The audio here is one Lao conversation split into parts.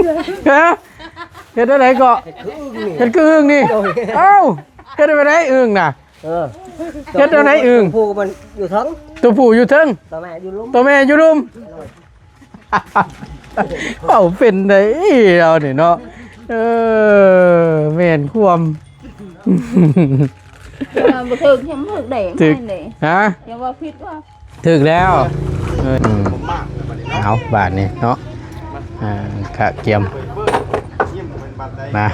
ຮະ ເຮັດແນວໃດເກາະ? ເຮັດຄືອຶ່ງນີ້ ເຮັດຄືອຶ່ງນີ້. ໂອ້ຍ ເອົ້າ ເຮັດແນວໃດອຶ່ງນະ? ເອີ ເຮັດແນວໃດອຶ່ງ? ຕົວຜູ້ມັນຢູ່ເທິງ ຕົວຜູ້ຢູ່ເທິງ ຕົວແມ່ຢູ່ລຸ່ມ ຕົວແມ່ຢູ່ລຸ່ມ. ໂດຍ ເວົ້າເປັນໄດ໋ລາວນີ້ເນາະ. ເອີ ແມ່ນຄວາມ ວ່າບໍ່ຖືກ ຍັງບໍ່ຖືກໄດ້ ຖືກ ມາເດ້ ຮະ? ຢ່າວ່າຜິດວ່າ ຖືກແລ້ວ. ເອີ ອືມ ເອົາບາດນີ້ເນາະ ອ່າ ກະກຽມ ມາ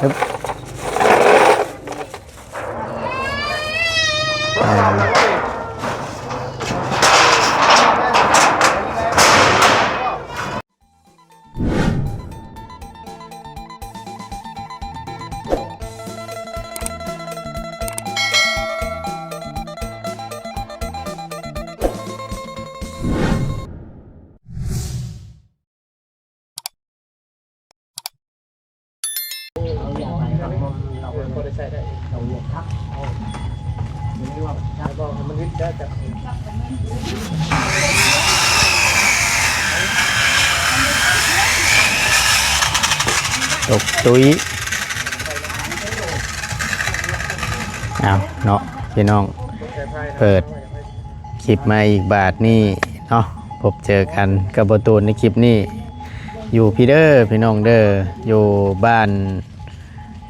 ຮຶບ. ຕົກຕຸ້ຍ. ເອົາເນາະ ພີ່ນ້ອງ ເປີດ ຄລິບມາອີກບາດນີ້ເນາະ ພົບເຈີກັນກັບບໍ່ຕູນໃນຄລິບນີ້ ຢູ່ພີ້ເດີພີ່ນ້ອງເດີ ຢູ່ບ້ານ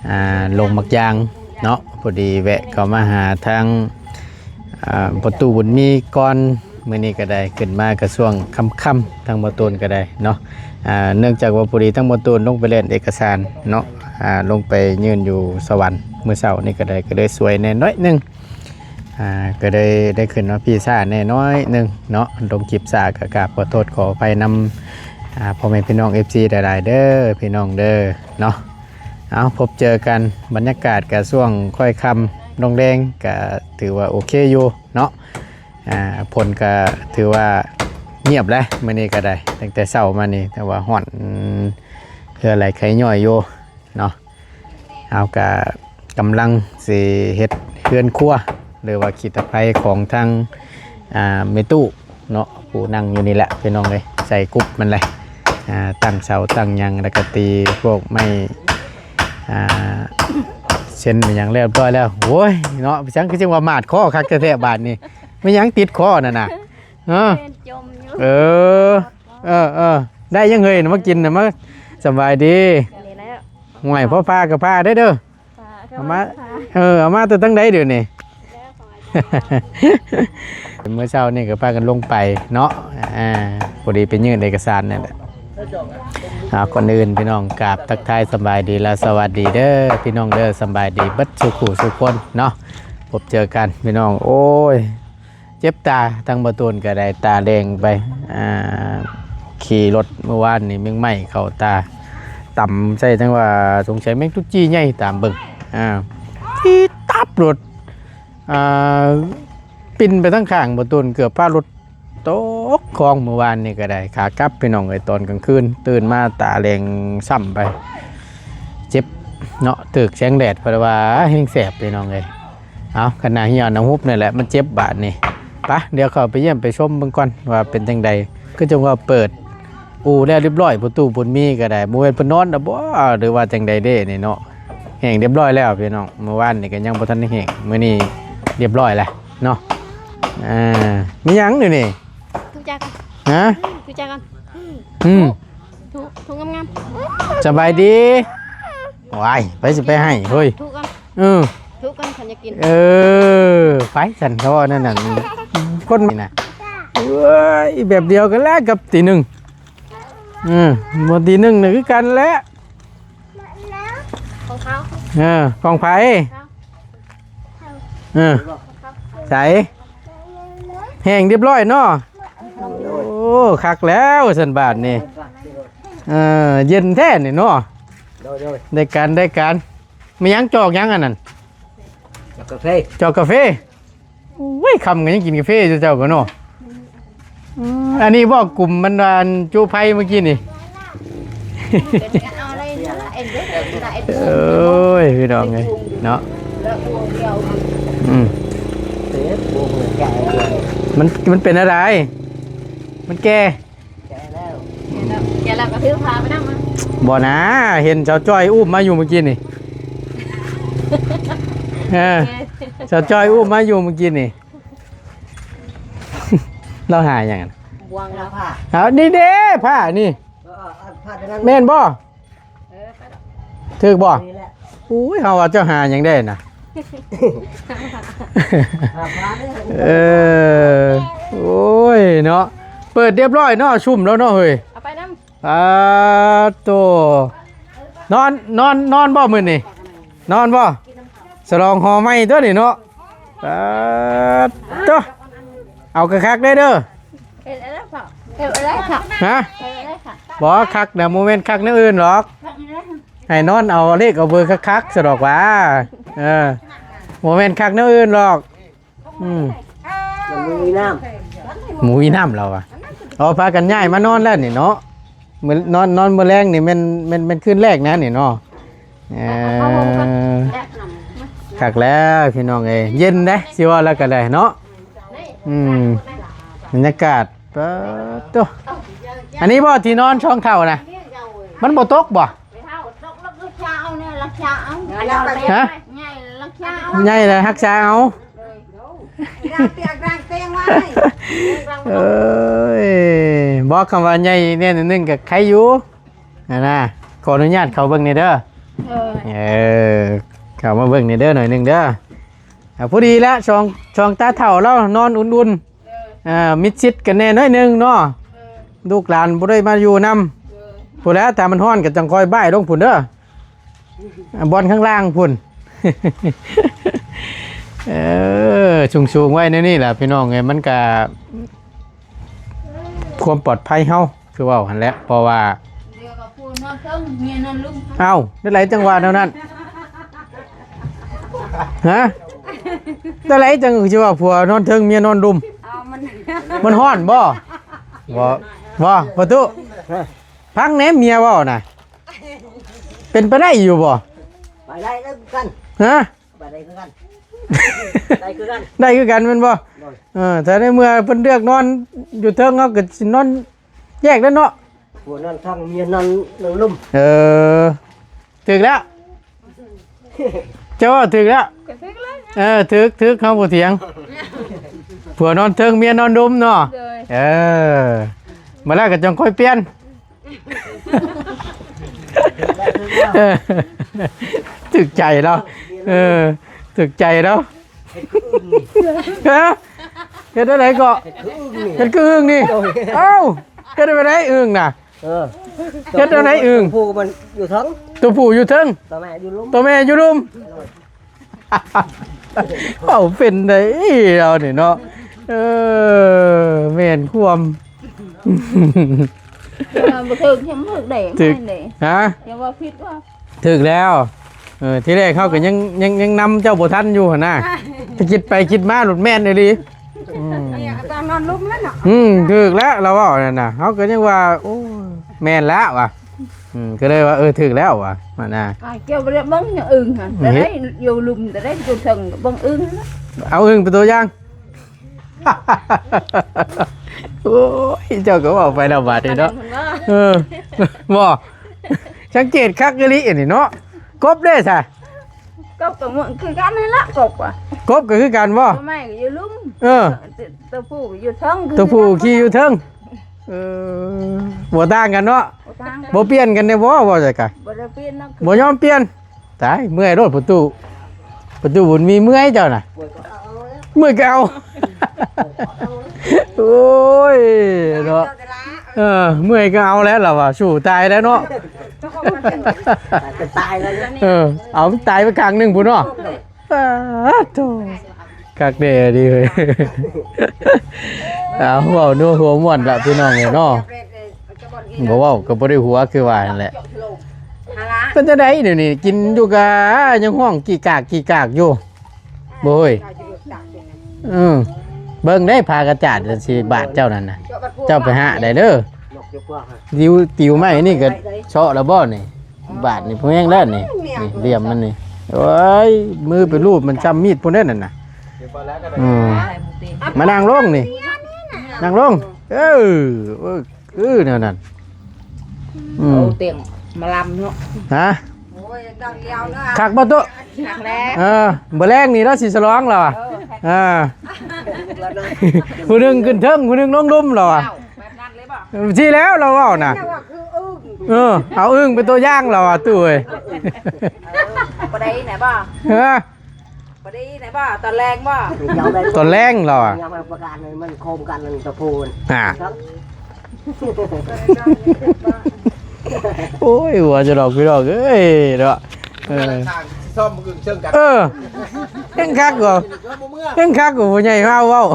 ອ່າ ລົງໝາກຢາງເນາະ. ພໍດີແວະເຂົ້າມາຫາທາງ ອ່າ ພໍ່ຕູ້ບຸນມີກ່ອນ ມື້ນີ້ກໍໄດ້ ຂຶ້ນມາກະຊ່ວງຄ່ຳໆ ທາງບໍ່ຕູນກໍໄດ້ເນາະ. ອ່າ ເນື່ອງຈາກວ່າພໍດີທາງບໍ່ຕູນລົງໄປແລ່ນເອກະສານເນາະ ອ່າ ລົງໄປຍື່ນຢູ່ສະຫວັນມື້ເຊົ້ານີ້ກໍໄດ້ ກໍເລີຍສວຍແດ່ໜ້ອຍໜຶ່ງ. ອ່າ ກໍໄດ້ ໄດ້ຂຶ້ນມາພີ້ຊ້າແດ່ໜ້ອຍໜຶ່ງເນາະ ລົງຄລິບຊ້າ ກໍກາບຂໍໂທດຂໍອະໄພນຳ ອ່າ ພໍ່ແມ່ພີ່ນ້ອງເອັຟຊີຫຼາຍໆເດີ ພີ່ນ້ອງເດີເນາະ. ເອົາ ພົບເຈີກັນ ບັນຍາກາດກໍຊ່ວງຄ້ອຍຄ່ຳລົງແລງ ກໍຖືວ່າໂອເຄຢູ່ເນາະ. ອ່າ ຝົນກໍຖືວ່າງຽບແຫຼະ ມື້ນີ້ກໍໄດ້ ຕັ້ງແຕ່ເຊົ້າມານີ້ ແຕ່ວ່າຮ້ອນເຫື່ອໄຫຼໄຄຍ້ອຍຢູ່ເນາະ. ເຮົາກະກຳລັງຊິເຮັດເຮືອນຄົວ ຫຼືວ່າຂີ້ຕະໄຄຂອງທາງ ອ່າ ແມ່ຕູ້ເນາະ ຜູ້ນັ່ງຢູ່ນີ້ແຫຼະພີ່ນ້ອງເອີຍ ໃສ່ກຸບມັນແຫຼະ ອ່າ ຕັ້ງເສົາຕັ້ງຫຍັງ ແລ້ວກະຕີພວກໄມ້ ອ່າ ເຊັ່ນຫຍັງຮຽບຮ້ອຍແລ້ວ. ໂອ້ຍເນາະ ເປັນຫຍັງຄືຈັ່ງວ່າໝາດຄໍຄັກແທ້ໆບາດນີ້ ແມ່ນຫຍັງຕິດຄໍນັ້ນນະ? ເອີ ເອີ ເອີ ໄດ້ຫຍັງເຮີ້ຍ ມາກິນນະ ມາ ສະບາຍດີ. ນີ້ແຫຼະ ຫ້ວຍ ພໍພາກໍພາໄດ້ເດີ ເອົາມາ ເອີ ເອົາມາແຕ່ທາງໃດດຽວນີ້? ມື້ເຊົ້ານີ້ກໍພາກັນລົງໄປເນາະ ອ່າ ພໍດີໄປຍື່ນເອກະສານນັ້ນແຫຼະ. ອ່າ ກ່ອນອື່ນພີ່ນ້ອງ ກາບທັກທາຍສະບາຍດີ ແລະ ສະຫວັດດີເດີພີ່ນ້ອງເດີ ສະບາຍດີເບິດສູ່ຜູ້ສູ່ຄົນເນາະ ພົບເຈີກັນພີ່ນ້ອງ. ໂອ້ຍ ເຈັບຕາ ທາງບໍ່ຕູນກໍໄດ້ຕາແດງໄປ ອ່າ ຂີ່ລົດມື້ວານນີ້ແມງໄມ້ເຂົ້າຕາ ຕຳໃສ່ ຈັ່ງວ່າສົງໄສແມງຕຸດຈີ່ໃຫຍ່ຕາມເບິ່ງ ອ່າ ຕີຕັບລົດ ອ່າ ປິ່ນໄປທາງຂ້າງ ບໍ່ຕູນເກືອບພາລົດຕົກຄອງ. ມື້ວານນີ້ກໍໄດ້ ຂາກັບພີ່ນ້ອງເອີຍ ຕອນກາງຄືນຕື່ນມາຕາແດງຊ້ຳໄປ ເຈັບເນາະ ຖືກແສງແດດ ເພິ່ນວ່າແຮງແສບພີ່ນ້ອງເອີຍ. ເອົາ ຂະໜາດເຫື່ອນ້ຳຫຸບນີ້ແຫຼະ ມັນເຈັບບາດນີ້. ປະ ດຽວເຂົ້າໄປຢ້ຽມໄປຊົມເບິ່ງກ່ອນວ່າເປັນຈັ່ງໃດ. ຄືຈັ່ງວ່າເປີດອູ່ແລ້ວຮຽບຮ້ອຍ ພໍ່ຕູ້ບຸນມີກໍໄດ້ ບໍ່ແມ່ນເພິ່ນນອນແລ້ວບໍ ຫຼືວ່າຈັ່ງໃດເດ້ນີ້ເນາະ. ແຫ້ງຮຽບຮ້ອຍແລ້ວພີ່ນ້ອງ ມື້ວານນີ້ກໍຍັງບໍ່ທັນໄດ້ແຫ້ງ ມື້ນີ້ຮຽບຮ້ອຍແລ້ວເນາະ. ອ່າ ມີຫຍັງຢູ່ນີ້? ທຸກຈັກ ຮະ? ທຸກຈັກ ອືມ ທຸກ ທຸກງາມໆ. ສະບາຍດີ. ວ້າຍ ໃຜຊິໄປໃຫ້ເຮີ້ຍ? ທຸກກ່ອນ ເອີ ທຸກກ່ອນ ຄັນຢາກກິນ. ເອີ ໄປຊັ້ນ ເຂົາວ່າແນວນັ້ນ ຄົນນີ້ນະ. ເອີຍ ແບບດຽວກັນແຫຼະກັບຕີໜຶ່ງ ເອີ ບໍ່ ຕີໜຶ່ງນີ້ຄືກັນແຫຼະ. ຂອງເຂົາ ເອີ ຂອງໃຜ? ເອີ ໃສ ແຫ້ງຮຽບຮ້ອຍເນາະ. ໂອ້ ຄັກແລ້ວຊັ້ນບາດນີ້ ເອີ ເຢັນແທ້ນີ້ເນາະ. ໂດຍ ໂດຍ ໄດ້ການ ໄດ້ການ. ແມ່ນຫຍັງ ຈອກຫຍັງອັນນັ້ນ? ຈອກກາເຟ ຈອກກາເຟ. ໂອ້ຍ ຄ່ຳກໍຍັງກິນກາເຟຢູ່ ເຈົ້າກໍເນາະ. ອືມ ອັນນີ້ບໍ່ ກຸ່ມມັນວ່າອັນຈຸໄຟເມື່ອກີ້ນີ້. ໂອ້ຍ ພີ່ນ້ອງເອີຍເນາະ. ອືມ ມັນ ມັນເປັນອະໄລ? ມັນແກ່ ແກ່ແລ້ວ ແກ່ແລ້ວກໍຖືພາໄປນຳ. ບໍ່ນາ ເຫັນສາວຈ້ອຍອຸ້ມມາຢູ່ມື້ກີ້ນີ້. ເອີ ສາວຈ້ອຍອຸ້ມມາຢູ່ມື້ກີ້ນີ້. ລາວຫາຫຍັງຫັ້ນ? ບ່ວງລາວ. ອ້າວ ນີ້ເດ້ຜ້ານີ້. ເອີ ເອີ ຜ້າຕົວນັ້ນ ແມ່ນບໍ່? ເອີ ໄປດອກ ຖືກບໍ່? ນີ້ແຫຼະ. ໂອ້ຍ ເຮົາວ່າເຈົ້າຫາຫຍັງໄດ້ນະ. ຫາຜ້າເດ້. ເອີ ໂອ້ຍເນາະ ເປີດຮຽບຮ້ອຍເນາະ ຊຸ່ມແລ້ວເນາະເຮີ້ຍ. ເອົາໄປນຳ. ປາດໂທ້ ນອນ ນອນ ນອນບໍ່ມື້ນີ້? ນອນບໍ່? ສະຫຼອງຫໍໃໝ່ຕົວນີ້ເນາະ. ປາດໂທ້ ເອົາຄັກໆເດີ້. ເຮັດອະໄລພໍ່? ເຮັດອະໄລຄະ? ຮະ? ເຮັດອະໄລຄະ? ບໍ່ ຄັກນະ ບໍ່ແມ່ນຄັກແນວອື່ນດອກ. ໃຫ້ນອນເອົາເລກເອົາເບີຄັກໆ ສະດອກວ່າ. ເອີ ບໍ່ແມ່ນຄັກແນວອື່ນດອກ. ອືມ ມັນມີນ້ຳ ໝູມີນ້ຳລາວວ່າ. ເອົາ ພາກັນຍ້າຍມານອນແລ້ວນີ້ເນາະ. ມື້ ນອນ ນອນມື້ແລງນີ້ແມ່ນ ແມ່ນ ແມ່ນຄືນແລກນະນີ້ເນາະ. ເອີ ຄັກແລ້ວພີ່ນ້ອງເອີຍ ເຢັນເດ້ ຊິເວົ້າແລ້ວກໍໄດ້ເນາະ. ອືມ ບັນຍາກາດ ປາດໂທ້ ອັນນີ້ບໍ່ທີ່ນອນຊ່ອງເຖົ້ານະ? ມັນບໍ່ຕົກບໍ່? ຮະ? ໃຫຍ່ແລ້ວຮັກສາເອົາ. ເອີຍ ບໍ່ ຄຳວ່າໃຫຍ່ແດ່ໜ້ອຍໜຶ່ງກໍໄຄຢູ່ຫັ້ນນະ. ຂໍອະນຸຍາດເຂົ້າເບິ່ງແດ່ເດີ. ເອີ ເຂົ້າມາເບິ່ງແດ່ເດີໜ້ອຍໜຶ່ງເດີ. ອ່າ ພໍດີແລ້ວ ຊ່ອງ ຊ່ອງຕາເຖົ້າລາວນອນອຸ່ນໆ. ເອີ ອ່າ ມິດຊິດກັນແດ່ໜ້ອຍໜຶ່ງເນາະ. ເອີ ລູກຫຼານບໍ່ໄດ້ມາຢູ່ນຳ. ເອີ ພຸ້ນແຫຼະ ຖ້າມັນຮ້ອນກໍຈັ່ງຄ່ອຍບາຍລົງພຸ້ນເດີ. ອ່າ ບ່ອນຂ້າງລ່າງພຸ້ນ. ເອີ ສູງໆໄວ້ແນວນີ້ແຫຼະພີ່ນ້ອງເອີຍ ມັນກະຄວາມປອດໄພເຮົາ ຄືເວົ້າຫັ້ນແຫຼະ ເພາະວ່າ ດຽວກໍຜູ້ນອນເທິງ ເມຍນອນລຸ່ມ. ເອົ້າ ແນວໃດຈັ່ງວ່າແນວນັ້ນ? ຮະ? ແນວໃດຈັ່ງຊິວ່າຜົວນອນເທິງ ເມຍນອນລຸ່ມ? ເອົ້າ ມັນ ມັນຮ້ອນບໍ່? ບໍ່ ບໍ່ ປະຕູ ຮະ? ຟັງແດ່ເມຍເວົ້ານະ ເປັນໄປໄດ້ຢູ່ບໍ່? ໄປໄດ້ຄືກັນ. ຮະ? ໄປໄດ້ຄືກັນ ໄດ້ຄືກັນ ໄດ້ຄືກັນແມ່ນບໍ່? ໂດຍ ເອີ ຖ້າໃນເມື່ອເພິ່ນເລືອກນອນຢູ່ເທິງ ເຮົາກໍຊິນອນແຍກແລ້ວເນາະ. ຜົວນອນເທິງ ເມຍນອນລຸ່ມ. ເອີ ຖືກແລ້ວ ເຈົ້າເວົ້າຖືກແລ້ວ. ກໍຖືກແລ້ວ ເອີ ຖືກ ຖືກ ເຮົາບໍ່ຖຽງ. ຜົວນອນເທິງ ເມຍນອນລຸ່ມເນາະ. ໂດຍ ເອີ ມາແລ້ວກໍຈັ່ງຄ່ອຍປ່ຽນ. ເອີ ຖືກໃຈລາວ ເອີ ຖືກໃຈລາວ. ຮະ? ເຮັດແນວໃດເກາະ? ເຮັດຄືອຶ່ງນີ້ ເຮັດຄືອຶ່ງນີ້. ໂດຍ ເອົ້າ ເຮັດແນວໃດອຶ່ງນະ? ເອີ ເຮັດແນວໃດອຶ່ງ? ຕົວຜູ້ມັນຢູ່ເທິງ ຕົວຜູ້ຢູ່ເທິງ ຕົວແມ່ຢູ່ລຸ່ມ ຕົວແມ່ຢູ່ລຸ່ມ. ເວົ້າເປັນໄດ໋ລາວນີ້ເນາະ. ເອີ ແມ່ນຄວາມ ເອີ ບໍ່ຖືກ ຍັງຖືກໄດ໋ ຖືກ ແມ່ນເດ້. ຮະ? ຍັງວ່າຜິດວ່າ ຖືກແລ້ວ. ເອີ ທີແລກເຮົາກໍຍັງ ຍັງ ຍັງນຳເຈົ້າບໍ່ທັນຢູ່ຫັ້ນນະ ແຕ່ຄິດໄປຄິດມາໂລດແມ່ນອີ່ຫຼີ. ອືມ ຕອນນອນລຸ່ມແລ້ວເນາະ. ອືມ ຖືກແລ້ວລາວເວົ້ານັ້ນນະ ເຮົາກໍຍັງວ່າ ໂອ້ ແມ່ນແລ້ວວ່າ. ອືມ ກໍເລີຍວ່າ ເອີ ຖືກແລ້ວວ່າ ຫັ້ນນະ. ອ້າຍ ເຈົ້າບໍ່ໄດ້ເບິ່ງຫຍັງອຶ່ງຫັ້ນ ແຕ່ໄດ້ຢູ່ລຸ່ມ ແຕ່ໄດ້ຢູ່ເທິງກໍເບິ່ງອຶ່ງຫັ້ນນະ. ເອົາອຶ່ງເປັນຕົວຢ່າງ. ໂອ້ຍ ເຈົ້າກໍເວົ້າໄປແລ້ວບາດນີ້ເນາະ. ເອີ ບໍ່ ສັງເກດຄັກອີ່ຫຼີອັນນີ້ເນາະ. ກົບເດ້ຊະ? ກົບກໍຄືກັນຫັ້ນລະ ກົບວ່າ ກົບກໍຄືກັນບໍ່? ຕົວແມ່ກໍຢູ່ລຸ່ມ. ເອີ ຕົວ ຕົວຜູ້ກໍຢູ່ເທິງ ຕົວຜູ້ຂີ່ຢູ່ເທິງ. ເອີ ບໍ່ຕ່າງກັນເນາະ. ບໍ່ຕ່າງກັນ ບໍ່ປ່ຽນກັນແດ່ບໍ່? ເວົ້າໃດກະ ບໍ່ໄດ້ປ່ຽນເນາະ ບໍ່ຍອມປ່ຽນ. ຕາຍ ເມື່ອຍໂລດປະຕູ ປະຕູບຸນມີເມື່ອຍເຈົ້ານະ. ເມື່ອຍກໍເອົາ. ໂອ້ຍເນາະ. ເອີ ເມື່ອຍກໍເອົາແລ້ວລາວວ່າ ສູ້ຕາຍແລ້ວເນາະ. ຕາຍແລ້ວ. ເອີ ເອົາມັນຕາຍໄປຂ້າງໜຶ່ງພຸ້ນເນາະ. ປາດໂທ້ ຄັກແດ່ດີເວີຍ. ເອົາ ເວົ້ານົວຫົວມ່ວນລະພີ່ນ້ອງເອີຍເນາະ. ບໍ່ເວົ້າກໍບໍ່ໄດ້ຫົວ ຄືວ່າຫັ້ນແຫຼະ. ເປັນຈັ່ງໃດດຽວນີ້ ກິນຢູ່ກະຍັງຮ້ອງກີກາກກີກາກຢູ່ ບໍ່ເຮີ້ຍ? ເອີ ເບິ່ງເດ້ ຜ້າກະຈາດຊິບາດເຈົ້ານັ້ນນະ ເຈົ້າໄປຫາໄດ້ເດີ. ຕິວ ຕິວໄມ້ນີ້ກໍເຊາະແລ້ວບໍ່ນີ້? ບາດນີ້ ພວກແຮງແລ້ວນີ້ ນີ້ ຫຼ່ຽມມັນນີ້. ໂອ້ຍ ມືໄປລູບມັນຊ່ຳມີດພຸ້ນເດ້ນັ້ນນະ. ອືມ ມານັ່ງລົງນີ້ ນັ່ງລົງ. ເອີ ເອີ ຄືແນວນັ້ນ. ອືມ ໂອ້ ຕຽງໝໍລຳເນາະ. ຮະ? ໂອ້ຍ ດັງຍາວເນາະ. ຄັກບໍ່ຕຸ? ຄັກແລ້ວ. ເອີ ມື້ແລງນີ້ລາວຊິສະຫຼອງລາວວ່າ. ເອີ ເອີ ຜູ້ໜຶ່ງຂຶ້ນເທິງ ຜູ້ໜຶ່ງລົງລຸ່ມລາວວ່າ. ແບບນັ້ນເລີຍບໍ່? ຊິແລ້ວລາວເວົ້ານະ. ເອີ ເອົາອຶ່ງເປັນຕົວຢ່າງລາວວ່າ ຕູ້ເອີຍ. ເອີ ບໍ່ໄດ້ນະບໍ່? ຮະ? ບໍ່ໄດ້ນະບໍ່? ຕອນແລງບໍ່? ຕອນແລງລາວວ່າ. ຍັງປະກາດໃຫ້ມັນໂຄມກັນນັ້ນຕະໂພນ. ອ່າ ໂອ້ຍ ຫົວຈະດອກພີ່ນ້ອງເອີຍເນາະ. ເອີ ສ້ອມມື້ອື່ນເຊິ່ງກັນ. ເອີ ແຮງຄັກກວ່າ ແຮງຄັກກວ່າຜູ້ໃຫຍ່ເຮົາເວົ້າ.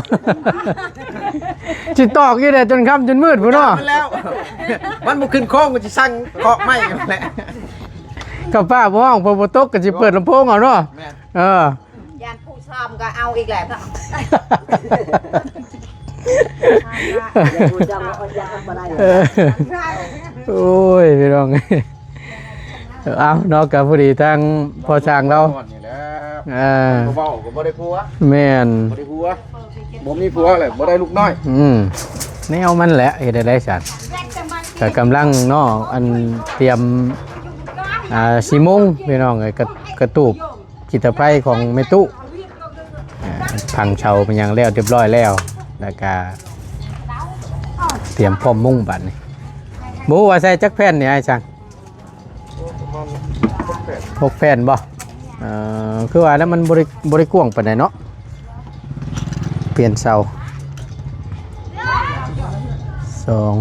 ຊິຕອກຢູ່ແດ່ຈົນຄ່ຳຈົນມືດພຸ້ນເນາະ. ມັນແລ້ວ ມັນບໍ່ຂຶ້ນໂຄ້ງກໍຊິສັ່ງເຄາະໄມ້ແຫຼະ. ກັບຟ້າບໍ່ຮ້ອງ ຝົນບໍ່ຕົກກໍຊິເປີດລຳໂພງເອົາເນາະ. ແມ່ນ. ເອີ ຢ້ານຜູ້ຊ້ອມກໍເອົາອີກແຫຼະເນາະ. ເອີ ໂອ້ຍ ພີ່ນ້ອງ ເອົາເນາະ ກໍພໍດີທາງພໍ່ຊ່າງລາວ ເອີ ບໍ່ເວົ້າກໍບໍ່ໄດ້ຜົວ. ແມ່ນ ບໍ່ໄດ້ຜົວ ບໍ່ມີຜົວແຫຼະ ບໍ່ໄດ້ລູກນ້ອຍ. ອືມ ແນວມັນແຫຼະ ເຮັດໄດ້ໃດຊັ້ນ. ກໍກຳລັງເນາະ ອັນ ຕຽມ ອ່າ ສີ່ໂມງ ພີ່ນ້ອງເອີຍ ກະ ກະຕູບ ກິດຕະໄພຂອງແມ່ຕູ້ ເອີ ພັງເສົາເປັນຫຍັງແລ້ວຮຽບຮ້ອຍແລ້ວ ແລ້ວກະຕຽມພ້ອມມຸງບາດນີ້. ບໍ່ຮູ້ວ່າໃສ່ຈັກແຜ່ນນີ້ອ້າຍຊ່າງ? ຫົກແຜ່ນບໍ່? ເອີ ຄືວ່າແລ້ວມັນບໍ່ໄດ້ ບໍ່ໄດ້ກວ້າງປານໃດເນາະ. ປ່ຽນເສົາ ສອງ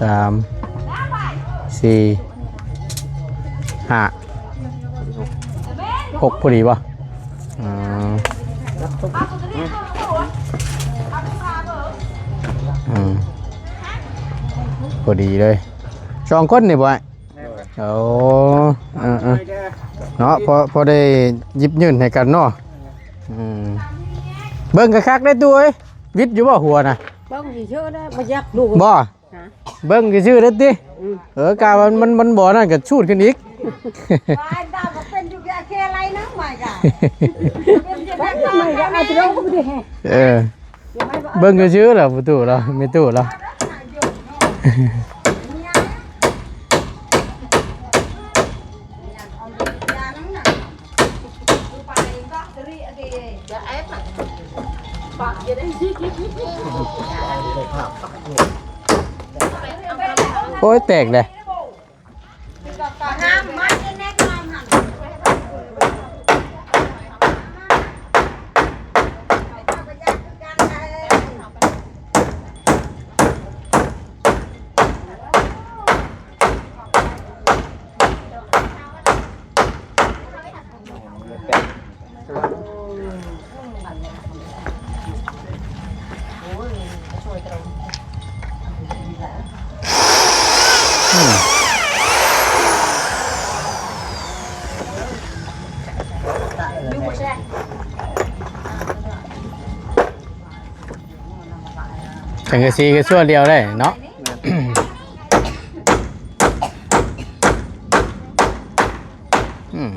ສາມ ສີ່ ຫ້າ ຫົກ ພໍດີບໍ່? ອືມ ອືມ ພໍດີເລີຍ ສອງຄົນນີ້ບໍ່ອ້າຍ? ໂອ້ ເອີໆ ເນາະ ພໍ ພໍໄດ້ຢິບຍື່ນໃຫ້ກັນເນາະ. ອືມ ເບິ່ງຄັກໆເດ້ຕູ້ເອີຍ ວິດຢູ່ບໍ່ຫົວນະ? ເບິ່ງຊື່ໆເດ້ ບໍ່ຢາກດູບໍ່? ຮະ? ເບິ່ງຊື່ໆເດ້ຕິ? ອືມ ເອີ ກະວ່າມັນ ມັນບໍ່ນັ້ນກະຊູດຂຶ້ນອີກ. ເອີ ເບິ່ງຊື່ໆລະ ພໍ່ຕູ້ລະ ແມ່ຕູ້ລະ. ໂອ້ຍ ແຕກເດ້. ສັງກະສີກໍຊົ່ວດຽວໄດ້ເນາະ. ອືມ.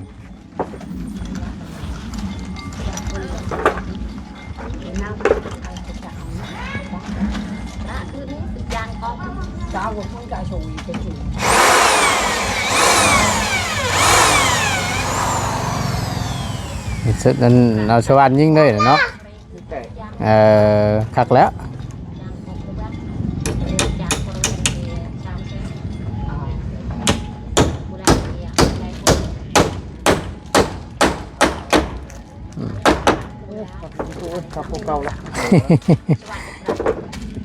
ເຮັດເສັດນັ້ນ ເອົາສະຫວ່ານຍິງເລີຍເນາະ. ເອີ ຄັກແລ້ວ. ອືມ ໂອ້ຍ ຄັກກວ່າເກົ່າລະ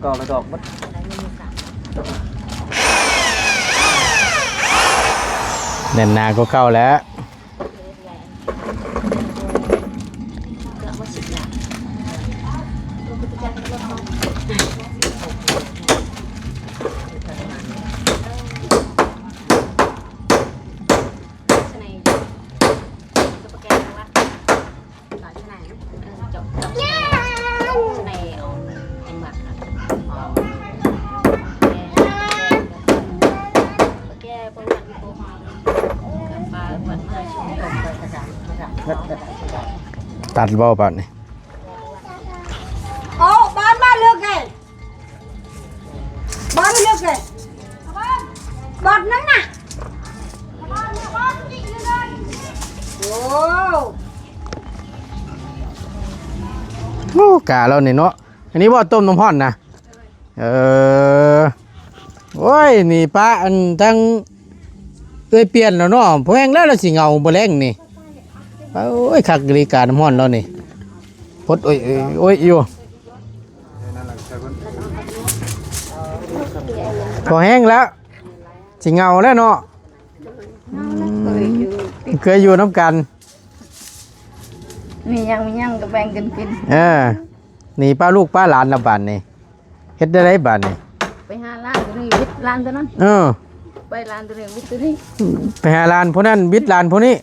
ເກົ່າລະດອກໝົດ ແໜ້ນໜາກວ່າເກົ່າແລ້ວ. ຕັດບໍ່ບາດນີ້? ໂອ້ ບ້ານ ບ້ານເລີກໄງ? ບອດນັ້ນນະ ໂອ້ ໂອ້ ກາລາວນີ້ເນາະ. ອັນນີ້ບໍ່ຕົ້ມນ້ຳຮ້ອນນະ? ເອີ ໂອ້ຍ ນີ້ປະອັນທັງເອື້ອຍປ່ຽນແລ້ວເນາະ ພໍແຮງແລ້ວລະຊິເຫງົາບໍ່ແລງນີ້. ໂອ້ຍ ຄັກອີ່ຫຼີການ້ຳຮ້ອນລາວນີ້ ພົດໂອ້ຍ ໂອ້ຍ ໂອ້ຍຢູ່ ພໍແຮງແລ້ວ ຊິເຫງົາແລ້ວເນາະ. ອືມ ເຄີຍຢູ່ນຳກັນ ມີຫຍັງ ມີຫຍັງກໍແບ່ງກັນກິນ. ເອີ ນີ້ປະລູກປະຫຼານລະບາດນີ້ ເຮັດແນວໃດບາດນີ້? ໄປຫາຫຼານຕົວນີ້ ວິດຫຼານຕົວນັ້ນ. ເອີ ໄປຫຼານຕົວນີ້ ວິດຕົວນີ້ ໄປຫາຫຼານຜູ້ນັ້ນ ວິດຫຼານຜູ້ນີ້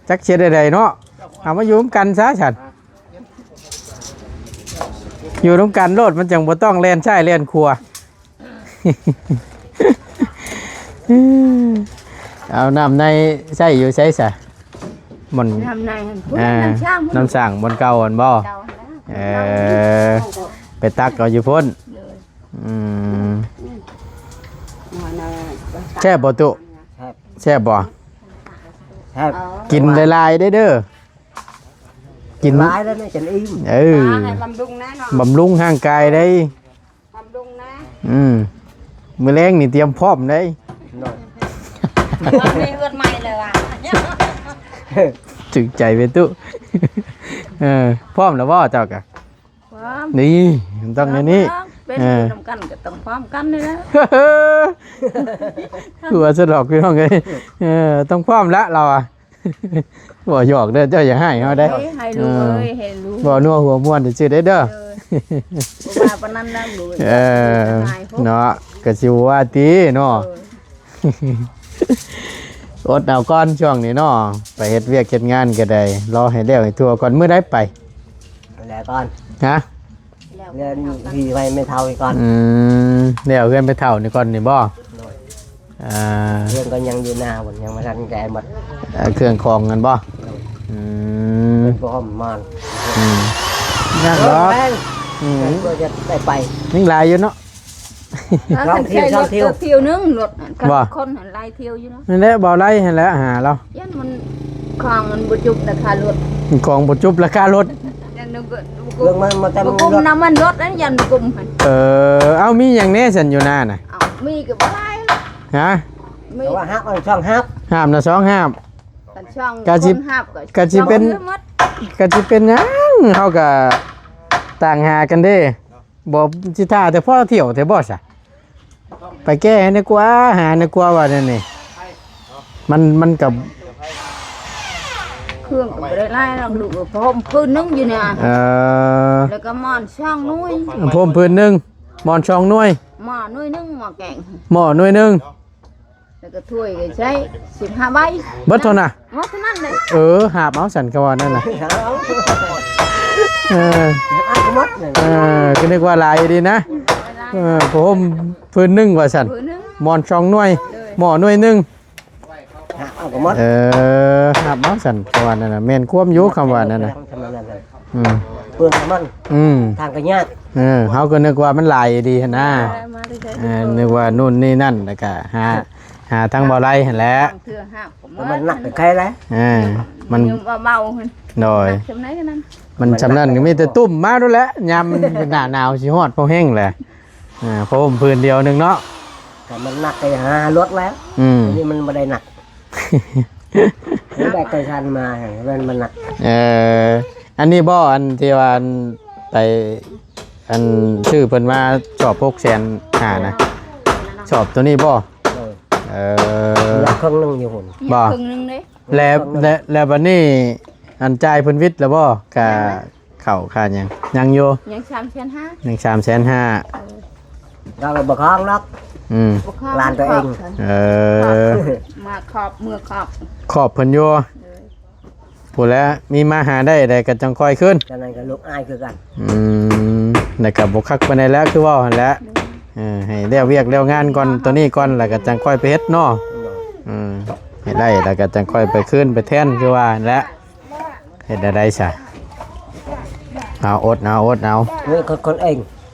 ຈັກຊິເຮັດແນວໃດເນາະ. ເອົາມາຢູ່ນຳກັນຊະຊັ້ນ ຢູ່ນຳກັນໂລດ ມັນຈັ່ງບໍ່ຕ້ອງແລ່ນຊ້າຍແລ່ນຂວາ. ເອົາ ນ້ຳໃນໃຊ້ຢູ່ໃສຊະ? ບ່ອນ ນ້ຳໃນຫັ້ນ ພຸ້ນ ອ່າ ນ້ຳສ້າງ ນ້ຳສ້າງບ່ອນເກົ່າຫັ້ນບໍ່? ເກົ່າຫັ້ນແຫຼະ. ເອີ ໄປຕັກເອົາຢູ່ພຸ້ນ. ໂດຍ. ອືມ ແຊບບໍ່ຕຸ? ແຊບ ແຊບບໍ່? ແຊບ. ກິນຫຼາຍໆເດີ້ ເດີ້ ກິນຫຼາຍແລ້ວແມ່ນຈັ່ງອີ່ມ. ເອີ ບຳລຸງແນ່ເນາະ ບຳລຸງຮ່າງກາຍໄດ໋. ບຳລຸງນະ. ອືມ ມື້ແລງນີ້ຕຽມພ້ອມໄດ໋. ໂດຍ. ມີເຮືອນໃໝ່ແລ້ວວ່າ ຖືກໃຈເວຕຸ. ເອີ ພ້ອມແລ້ວບໍ່ເຈົ້າກະ? ພ້ອມ. ນີ້ ມັນຕ້ອງແນວນີ້. ເປັນ ເອີ ຢູ່ນຳກັນກໍຕ້ອງພ້ອມກັນນີ້ແຫຼະ. ຫົວສະດອກ ພີ່ນ້ອງເອີຍ. ເອີ ຕ້ອງພ້ອມລະລາວອະ. ບໍ່ ຫຍອກເດີ້ ເຈົ້າຢ່າຮ້າຍເຮົາເດີ້. ເອີ ໃຫ້ລູກເອີຍ ເອີ ໃຫ້ລູກ ບໍ່ນົວຫົວມ່ວນຊື່ໆເດີ້. ເອີ ບໍ່ວ່າປານນັ້ນນະລູກ. ເອີ ເນາະ ກະຊິວ່າຕິເນາະ. ເອີ ອົດເອົາກ່ອນຊ່ວງນີ້ເນາະ ໄປເຮັດວຽກເຮັດງານກໍໄດ້ ລໍໃຫ້ແລ້ວໃຫ້ທົ່ວກ່ອນ. ມື້ໃດໄປ? ແລ້ວກ່ອນ. ຮະ? ເຮືອນທີ່ໄວ້ແມ່ເຖົ້ານີ້ກ່ອນ. ອືມ ແລ້ວເຮືອນແມ່ເຖົ້ານີ້ກ່ອນນີ້ບໍ່? ໂດຍ. ອ່າ ເຮືອນກໍຍັງຢູ່ໜ້າພຸ້ນ ຍັງບໍ່ທັນແກ່ໝົດ. ເອີ ເຄື່ອງຂອງຫັ້ນບໍ່? ໂດຍ. ອືມ ເພິ່ນກໍຫອມມານ. ອືມ ຍັງດອກ. ເອີ ອືມ ເພິ່ນກໍຈະໄດ້ໄປ ຍັງຫຼາຍຢູ່ເນາະ. ສອງຖ້ຽວ ສອງຖ້ຽວ ຖ້ຽວໜຶ່ງລົດ ຄັນ ບໍ່ ຄົນຫັ້ນຫຼາຍ ທ່ຽວຢູ່ເນາະ. ນັ້ນແຫຼະ ບໍ່ໄລ່ຫັ້ນແຫຼະ ຫາລາວ ຢ້ານມັນ ຂອງມັນບໍ່ຈຸບລາຄາລົດ ຂອງບໍ່ຈຸບລາຄາລົດ. ຢ້ານມັນບໍ່ ເລື່ອງມັນບໍ່ແຕ່ ບໍ່ກຸມ ລົດ ນ້ຳມັນລົດນັ້ນ ຢ້ານບໍ່ກຸມຫັ້ນ. ເອີ ເອົາ ມີຫຍັງແດ່ຊັ້ນຢູ່ນານະ? ເອົາ ມີກໍບໍ່ຫຼາຍລະ. ຮະ? ມີ ແຕ່ວ່າຫາບເອົາສອງຫາບ ຫາບນະສອງຫາບ. ຄັນຊ່ອງ ກະຊິ ຄົນຫາບກໍ ກະຊິເປັນ ຊ່ອງເຮືອໝົດ ກະຊິເປັນຫຍັງ ເຮົາກະຕ່າງຫາກັນເດ້. ບໍ່ ຊິຖ້າແຕ່ພໍທ່ຽວແທ້ບໍ່ຊະ? ໄປແກ້ໃຫ້ແດ່ກວ່າ ຫາແດ່ກວ່າວ່າແນວນີ້ ມັນ ມັນກໍ ເຄື່ອງກໍບໍ່ໄດ້ຫຼາຍດອກລູກ ຜ້າຫົ່ມພື້ນໜຶ່ງຢູ່ນີ້. ເອີ ແລ້ວກໍໝອນສອງໜ່ວຍ ຜ້າຫົ່ມພື້ນໜຶ່ງ ໝອນສອງໜ່ວຍ ໝໍ້ໜ່ວຍໜຶ່ງ ໝໍ້ແກງ ໝໍ້ໜ່ວຍໜຶ່ງ. ແລ້ວກໍຖ້ວຍກໍໃຊ້ສິບຫ້າໃບ ເບິດເທົ່ານັ້ນ. ເບິດເທົ່ານັ້ນເລີຍ. ເອີ ຫາບເອົາຊັ້ນ ຄຳວ່ານັ້ນນະ. ເອີ ຫາບເອົາໝົດເລີຍ. ເອີ ກໍນຶກວ່າຫຼາຍດີນະ. ເອີ ຜ້າຫົ່ມພື້ນໜຶ່ງວ່າຊັ້ນ ໝອນສອງໜ່ວຍ ໝໍ້ໜ່ວຍໜຶ່ງ ຫາບເອົາກໍໝົດ. ເອີ ຫາບເອົາຊັ້ນ ຄຳວ່ານັ້ນນະ ແມ່ນຄວາມຢູ່ ຄຳວ່ານັ້ນນະ. ອືມ ເປືອງນ້ຳມັນ ອືມ ທາງກໍຍາກ. ເອີ ເຮົາກໍນຶກວ່າມັນຫຼາຍດີຫັ້ນນະ. ເອີ ມາແຕ່ໄສ ເອີ ນຶກວ່າໂນ່ນນີ້ນັ້ນ ແລ້ວກໍຫາ ຫາທາງບໍ່ໄລ່ຫັ້ນແຫຼະ. ບາງເທື່ອຫາບກໍ ແຕ່ມັນໜັກແທ້ໆແຫຼະ. ເອີ ມັນ ເບົາໆຫັ້ນ. ໂດຍ. ໜັກສ່ຳໃດກໍນັ້ນ ມັນສ່ຳນັ້ນກໍມີແຕ່ຕຸ້ມມາໂລດແຫຼະ ຍາມໜ້າໜາວຊິຮອດພໍແຮງແຫຼະ. ອ່າ ຜ້າຫົ່ມພື້ນດຽວໜຶ່ງເນາະ ກໍມັນໜັກໄປຫາລົດແລ້ວ. ອືມ ອັນນີ້ມັນບໍ່ໄດ້ໜັກ. ແບກໄປຊັນມາ ແມ່ນມັນໜັກ. ເອີ ອັນນີ້ບໍ່ ອັນທີ່ວ່າ ອັນໄປ ອັນຊື້ເພິ່ນມາສອບຫົກແສນຫ້ານະ ສອບໂຕນີ້ບໍ່? ເອີ ເອີ ເຫຼືອເຄິ່ງໜຶ່ງຢູ່ພຸ້ນ. ບໍ່ ເຄິ່ງໜຶ່ງເດ້. ແລ້ວ ແລ້ວ ແລ້ວບັດນີ້ ອັນຈ່າຍເພິ່ນວິດແລ້ວບໍ່? ກະ ເຂົ້າຄ່າຫຍັງ ຍັງຢູ່ ຍັງສາມແສນຫ້າ ຍັງສາມແສນຫ້າ. ເອີ ເຮົາບໍ່ຄ້າງດອກ. ອືມ ບໍ່ຄ້າງ ຫຼານຕົວເອງ. ເອີ ມາຂອບ ເມືອຂອບ ຂອບເພິ່ນຢູ່. ເອີ ຜູ້ແລະ ມີມາຫາໄດ້ໃດກໍຈັ່ງຄ່ອຍຄືນ. ຈັ່ງນັ້ນກໍລູກອ້າຍຄືກັນ. ອືມ ແລ້ວກໍບໍ່ຄັກປານໃດແຫຼະ ຄືເວົ້າຫັ້ນແຫຼະ. ເອີ ໃຫ້ແລ້ວວຽກແລ້ວງານກ່ອນ ໂຕນີ້ກ່ອນ ແລ້ວກໍຈັ່ງຄ່ອຍໄປເຮັດເນາະ. ໂດຍ. ອືມ ໃຫ້ໄດ້ ແລ້ວກໍຈັ່ງຄ່ອຍໄປຄືນໄປແທນ ຄືວ່າຫັ້ນແຫຼະ. ເຮັດແນວໃດຊະ? ເອົາ ອົດເອົາ ອົດເອົາ. ນີ້ຄົນ ຄົນເອງ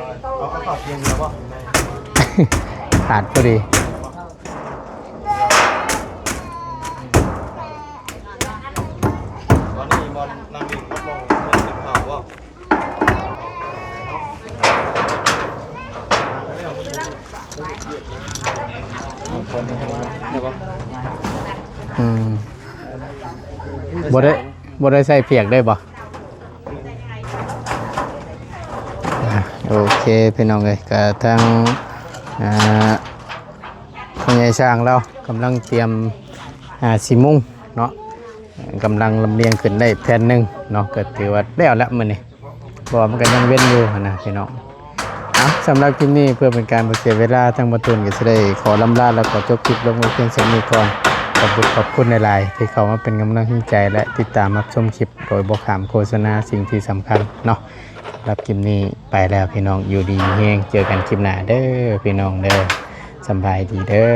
ເອົາເຂົ້າປຽກດຽວບໍ່? ຂາດພໍດີ. ຕອນນີ້ບ່ອນນັ່ງອີກ ຮັບຮອງເລື່ອງເກັບເຂົ້າບໍ່? ອືມ ບໍ່ໄດ້ ບໍ່ໄດ້ໃສ່ປຽກໄດ້ບໍ່? ອ່າ ໂອເຄ ພີ່ນ້ອງເອີຍ ກະທາງ ອ່າ ພໍ່ໃຫຍ່ຊ່າງລາວກຳລັງຕຽມ ອ່າ ຊິມຸງເນາະ ກຳລັງລຳລຽງຂຶ້ນໄດ້ແຜ່ນໜຶ່ງເນາະ ກະຖືວ່າແລ້ວລະມື້ນີ້ ເພາະວ່າມັນກະຍັງເວັນຢູ່ຫັ້ນນະພີ່ນ້ອງ. ເອົາ ສຳລັບຄລິບນີ້ ເພື່ອເປັນການບໍ່ເສຍເວລາ ທາງບ່າວຕູນກະຊິໄດ້ຂໍລຳລາ ແລ້ວຂໍຈົບຄລິບລົງໄວ້ພຽງສ່ຳນີ້ກ່ອນ. ຂອບບຸນຂອບຄຸນຫຼາຍໆ ທີ່ເຂົ້າມາເປັນກຳລັງແຮງໃຈ ແລະ ຕິດຕາມຮັບຊົມຄລິບໂດຍບໍ່ຂ້າມໂຄສະນາ. ສິ່ງທີ່ສຳຄັນເນາະ ສຳລັບຄລິບນີ້ໄປແລ້ວພີ່ນ້ອງ ຢູ່ດີມີແຮງ ເຈີກັນຄລິບໜ້າເດີພີ່ນ້ອງເດີ ສະບາຍດີເດີ.